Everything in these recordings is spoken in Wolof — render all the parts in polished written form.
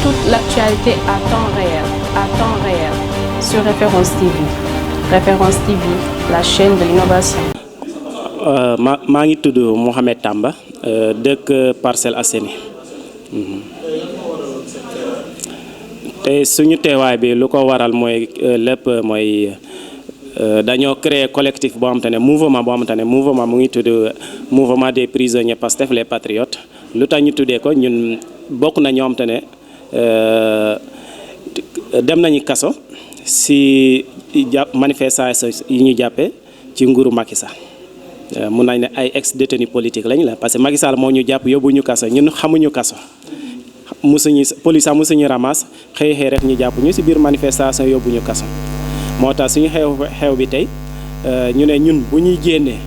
toute l'actualité à temps réel, sur Référence TV. Référence TV, la chaîne de l'innovation. maa ngi tudd Mohamed Tamba dëkk Parcelles Assainies. te suñu teewaay bi lu ko waral mooy lépp mooy dañoo créer collectif boo xamante ne mouvement boo xamante ne mouvement mu ngi tudd mouvement des prisonniers Pastef les patriotes. lu tax ñu tuddee ko ñun bokk na ñoo xamante ne dem nañu kaso si manifestation yi ñu jàppee ci nguuru Macky Sall. mun nañ ne ay ex détenu politique lañ la parce que Macky Sall moo ñu jàpp yóbbu ñu kaso ñun xamuñu kaso musuñu police sax musuñu ramas xëy rek ñu jàpp ñu si biir manifestation yóbbu ñu kaso. moo tax suñu xew bi tey ñu ne ñun bu ñuy génnee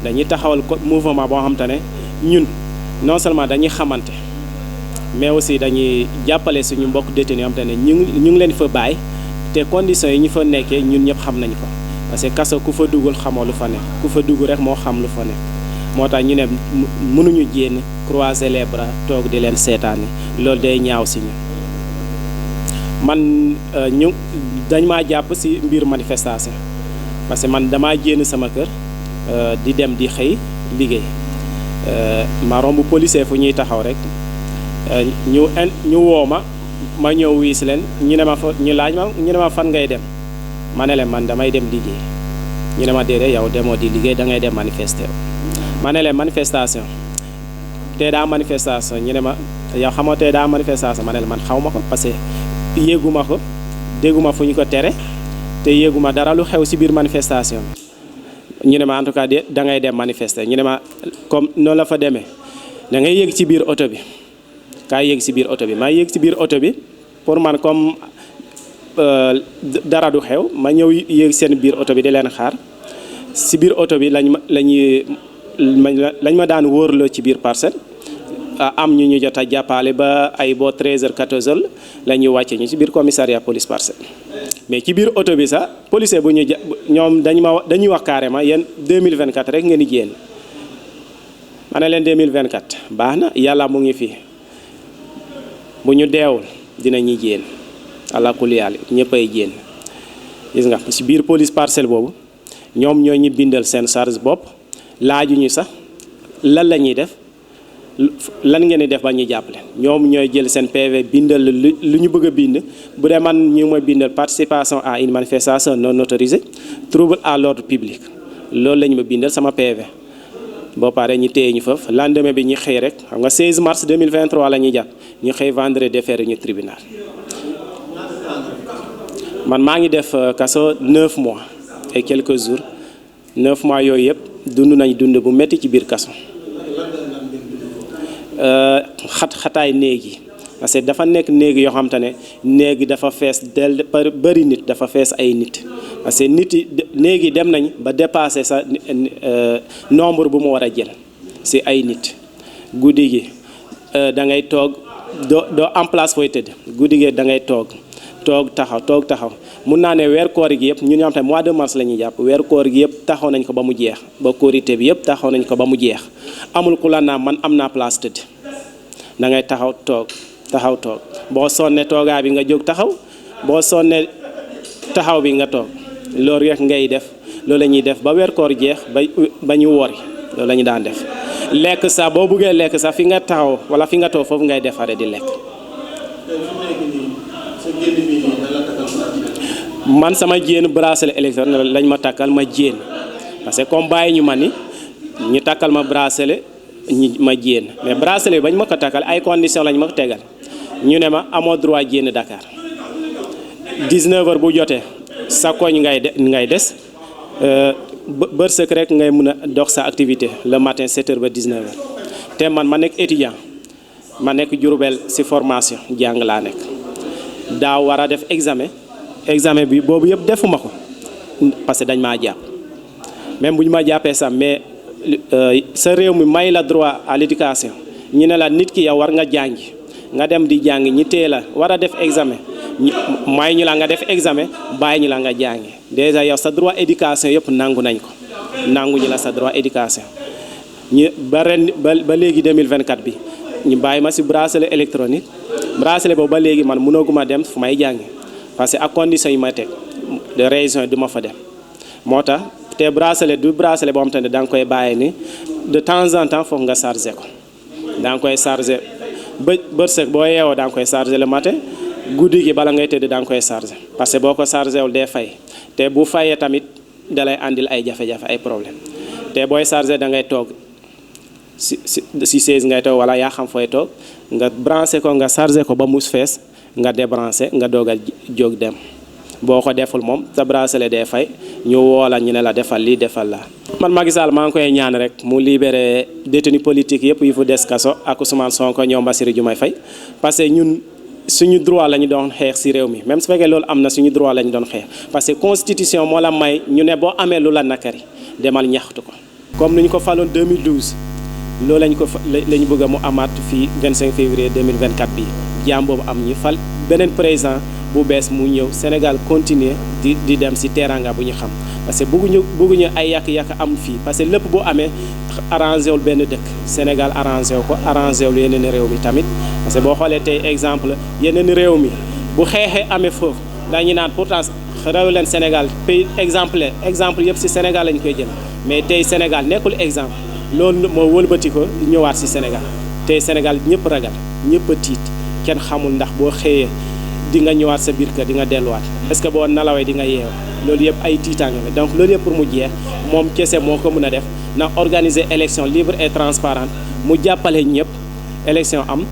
dañuy taxawal mouvement boo xamante ne ñun non seulement dañuy xamante mais aussi dañuy jàppale suñu mbokk détenu yoo xamante ne ñu ngi leen fa bàyyi te conditions yi ñu fa nekkee ñun ñëpp xam nañ ko. parce que kaso ku fa duggul xamoo lu fa nekk ku fa dugg rek moo xam lu fa nekk moo tax ñu ne mënuñu génn croiser les bras toog di leen seetaani loolu day ñaaw si ñu man dañ maa jàpp si mbir manifestation parce que man damaa génn sama kër di dem di xëy liggéey ma romb policier fu ñuy taxaw rek ñu woo ma ñëw wiis leen ñu ne ma fa ñu laaj ma ñu ne ma fan ngay dem ma ne leen man damay dem liggéey ñu ne ma déedéet yow demoo di liggéey da ngay dem manifester ma ne leen manifestation tey daa manifestation ñu ne ma yow xamoo tey daa manifestation ma ne leen man xaw ma ko parce que yéeguma ko dégguma fu ñu ko tere te yéeguma dara lu xew si biir manifestation bi ñu ne ma en tout cas da ngay dem manifester ñu ne ma comme noonu la fa demee da ngay yéeg ci biir oto bi kaay yéeg si biir oto bi ma yéeg si biir oto bi pour man comme dara du xew ma ñëw yéeg seen biir oto bi di leen xaar si biir oto bi lañ ma daan wóorloo ci biir parcelle am ñu jot a jàppale ba ay boo 13h 14h la ñuy wàcce ñu ci biir commissariat police parcelle mais ci biir oto bi sax policier bu ñu ñoom dañuy wax carrément yéen 2024 rek ngeen di génn ma ne leen 2024 baax na yàlla mu ngi fi bu ñu deewul dinañuy génn àla kulli yàlla ñëppay génn gis nga ci biir police parcelle boobu ñoom ñoo ñu bindal seen charge bopp laajuñu sax lan la ñuy def lan ngeen di def ba ñuy jàppale ñoom ñooy jël seen PV bindal lu ñu bëgg a bind bu dee man ñu ma bindal participation à une manifestation non autorisée trouble à l'ordre public loolu la ñu ma bindal sama PV boo paree ñu téye ñu foofu lendemain bi ñu xëy rek xam nga 16 mars 2023 la ñuy jàpp ñu xëy vendredi déféré ñu tribunal man maa ngi def kaso 9 mois et quelques jours 9 mois yooyu yëpp dund nañ dund bu métti ci biir kaso xataay néeg yi parce que dafa nekk néeg yoo xam te ne néeg dafa fees del bëri nit dafa fees ay nit parce que nit yi néeg yi dem nañ ba dépassé sa nombre bu mu war a jël si ay nit guddi gi da ngay toog doo en place fooy tëdd guddi gi da ngay toog taxaw mun naa ne weer koor gi yëpp ñun ñoo xam te mois de mars la ñuy jàpp weer koor gi yëpp taxaw nañ ko ba mu jeex ba korité bi yëpp taxaw nañ ko ba mu jeex amul ku la naa man am naa place tëdd da ngay taxaw toog boo sonnee toogaa bi nga jóg taxaw boo sonnee taxaw bi nga toog loolu rek ngay def loolu la ñuy def ba weer koor jeex ba ñu wori loolu la ñu daan def lekk sax boo buggee lekk sax fi nga taxaw wala fi nga toog foofu ngay defaree di lekk. man sama jéen bracelet électronique lañ ma takkal ma jéen parce que comme bàyyi ñu ma ni ñu takkal ma bracelet ma jéen mais bracelet bañ ma ko takkal ay conditions lañ ma ko tegal ñu ne ma amoo droit jéen Dakar 19h bu jotee sa koñ ngay des bërsëk rek ngay mun a dox sa activité le matin 7h ba 19h te man ma nekk étudiant ma nekk Diourbel ci formation jàng laa nekk daaw war a def examen bi boobu yëpp defuma ko parce que dañ maa jàpp même bu ñu ma jàppee sax mais sa réew mi may la droit à l'éducation ñu ne la nit ki yow war nga jàngi nga dem di jàngi ñi tee la war a def examen may ñu la nga def examen bàyyi ñu la nga jàngi déjà yow sa droit éducation yëpp nangu nañ ko nangu ñu la sa droit éducation ñu ba léegi 2024 bi ñu bàyyi ma si bracelet électronique bracelet boobu ba léegi man mënaguma dem fu may jàngi parce que ak condition yi ma teg de raison du ma fa dem moo tax te bracelet du bracelet boo xam te ne da nga koy bàyyi ni de temps en temps foog nga chargé ko da nga koy chargé bërsëg boo yeewoo da nga koy chargé le matin guddi gi bala ngay tëdd da nga koy chargé parce que boo ko chargé wul dee fay te bu fayee tamit dalay andil ay jafe-jafe ay problème te booy chargé da ngay toog si chaise ngay toog wala yaa xam fooy toog nga branché ko nga chargé ko ba mus fees nga débranché nga doogal jóg dem boo ko deful moom sa bracelet dee fay ñu woola ñu ne la defal lii defal la man Macky Sall maa ngi koy ñaan rek mu libéré détenu politique yëpp yu fu des kaso ak Ousmane Sonko ñoom Bassirou Diomaye Faye parce que ñun suñu droit la ñu doon xeex si réew mi même su fekkee loolu am na suñu droit la ñu doon xeex parce que constitution moo la may ñu ne boo amee lu la nakari demal ñaxtu ko comme ni ñu ko faloon 2012 loolu lañ ko lañu bëgg a mu amaat fii 25 février 2024 bi jaam boobu am ñu fal beneen président bu bees mu ñëw Sénégal continuer di dem si teranga bu ñu xam parce que bëgguñu ay yàq-yàq am fii parce que lépp bu amee arrangé wul benn dëkk Sénégal arrangé wu ko arrangé wul yeneen réew mi tamit parce que boo xoolee tey exemple yeneen réew mi bu xeexee amee foofu dañuy naan pourtant réew leen Sénégal pays exemple yëpp si Sénégal lañ koy jël mais tey Sénégal nekkul exemple loolu moo wëlbati ko ñëwaat si Sénégal tey Sénégal ñëpp ragal ñëpp a tiit kenn xamul ndax boo xëyee di nga ñëwaat sa biir kër di nga delluwaat est-ce que boo nalawee di nga yeew loolu yëpp ay tiitaange la donc loolu yëpp pour mu jeex moom kese moo ko mën a def na organiser élection libre et transparente mu jàppale ñëpp élection am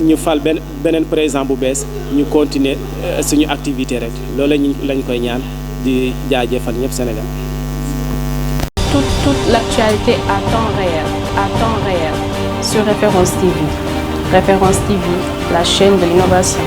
ñu fal beneen président bu bees ñu continuer suñu activité rek loolu lañ koy ñaan di jaajëfal ñëpp Sénégal. Toute l'actualité à temps réel sur Référence TV. Référence TV, la chaîne de l'innovation.